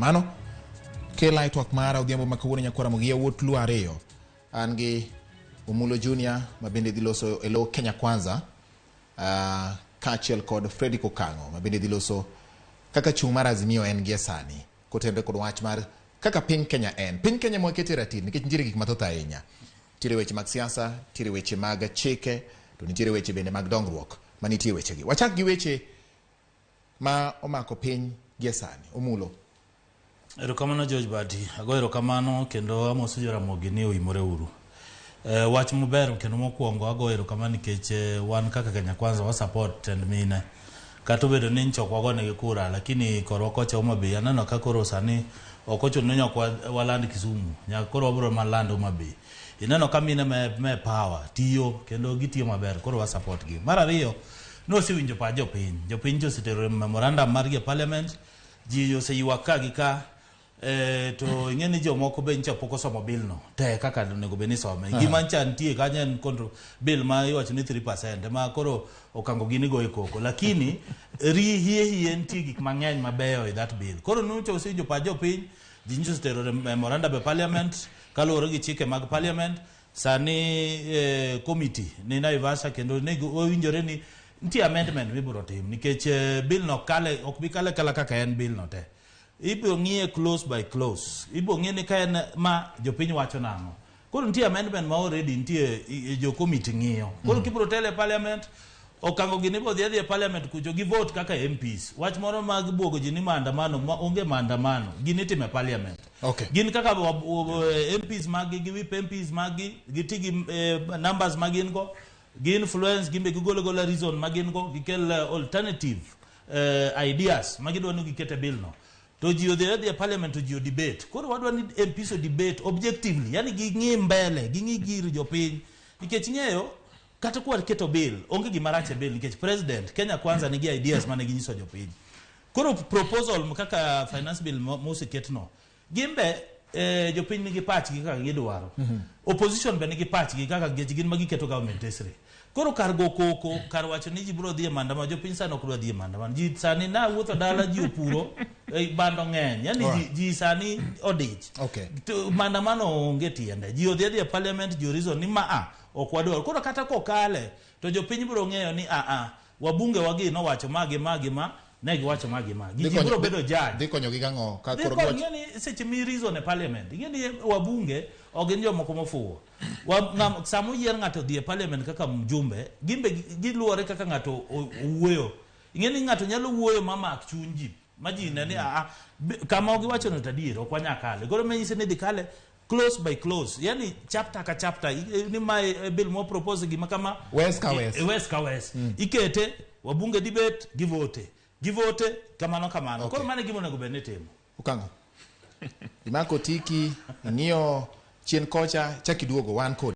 Mano kela e twak mara odhiambo ma kawuono nyakwara Ramogi yawuot Luo ariyo. An gi Omulo Junior ma bende dhi loso e lo Kenya Kwanza kaachiel kod Fredrick Okang'o ma bende dhi loso kaka chung' mar Azimio en gie sani kotenre kod wach mar kaka piny Kenya en. Piny Kenya mwakete ratil nikech nitiere gik mathoth ahinya. Nitiere weche mag siasa, nitiere weche mag chike, to nitiere weche bende mag dongruok manitie wechegi. Wachak gi weche ma omako piny gie sani. Omulo. Erokamano George Badi, ago erokamano kendo amoso Joramogi ni oimore uru. E, wach maber kendo mokwongo ago erokamano nikech wan kaka Kenya Kwanza wa support tend mine. Kata obedo ni nyocha ok wagonegi kura lakini korwa kocha Homa Bay aneno ka koro sani ok ochuno ni nyaka waland Kisumu, nyaka koro wabro mana land Homa Bay. Ineno ka mine me power tiyo kendo gitiyo maber koro wa support gi. Mar ariyo, nosewinjo pach jopiny. Jopiny to osetero memorandum margi e parliament, ji oseywak ka gi ka to ing'e ni jomoko be ncha pok osomo bill no te kaka onego bed ni isome. Gima ncha nitie kanyo en control bill ma iwacho ni 3% ma koro okango gini goyo koko lakini ri hie hie nitie gik mang'eny mabeyo e that bill. Koro nyocha osewinjo pach jopiny, ji nyocha osetero memorandum e parliament kaluwore gi chike mag parliament. Sani committee ni Naivasha kendo owinjore ni nitie amendment mibiro tim nikech bill no kale ok bi kale kala kaka en bill no te. Ibiro ng'iye clause by clause. Ibiro ng'iye ni ka en ma jopiny wacho nang'o. Koro nitie amendment ma already nitie jo committee ng'iyo. Koro kibiro tele e parliament okango gini ibiro dhi adhi e parliament kucho gi vote kaka MPs. Wach moro mag buogo ji ni maandamano ma onge maandamano. Gini itimo e parliament. Gin kaka MPs mag gi whip MPs mag gi giti gi numbers ma gin go gi influence gimbe gigol agola reason ma gin go gikel alternative ideas ma gidwa ni giket e bill no. To ji odhi adhi e parliament to ji o debate. Koro wadwa ni MPs o debate objectively, yani ging'i mbele, ging'i gir jopiny. Nikech ing'eyo kata kwa keto bill, onge gima rach e bill nikech president Kenya Kwanza nigi ideas mane ginyiso jopiny. Koro proposal kaka finance bill moseket no, gimbe jopiny nigi pachgi kaka gidwaro. Opposition be nigi pachgi kaka nikech gin ma giketo government tesre. Koro kar go koko, kar wacho ni ji biro dhi e maandamano, jopiny sani ok dwa dhi e maandamano. Ji sani na wuotho dala ji opuro, bando ng'eny. Yani ji sani odich. To maandamano onge tiende. Ji odhi adhi e parliament, ji reason ni ma a ok wadwar. Koro kata kokale, to jopiny biro ng'eyo ni a a wabunge wagi nowacho ma gi ma gi ma, ne giwacho ma gi ma. Ji biro bedo judge. Dhi konyogi gang'o? Ka Dhi koro konyo, giwacho- ing'e ni seche mi reason e parliament, ing'e ni wabunge ok gin jomoko mofuwo. Sama oyier ng'ato odhi e parliament kaka mjumbe, gimbe giluwore kaka ng'ato owuoyo. Ing'e ni ng'ato nyalo wuoyo ma mak chuny ji, ma ji ne ni a kama giwacho no to adier ok wanyal kale. Koro manyise ni dhi kale clause by clause, yani chapter ka chapter, ni mae bill mo propose gima kama Wes ka wes. Wes ka wes. Ikete wabunge debate givote. Givote kamano kamano. Koro mano e gima onego bed ni itimo. Okang'o. Imako tiki, ing'iyo chien kocha, chak iduogo wan kodi.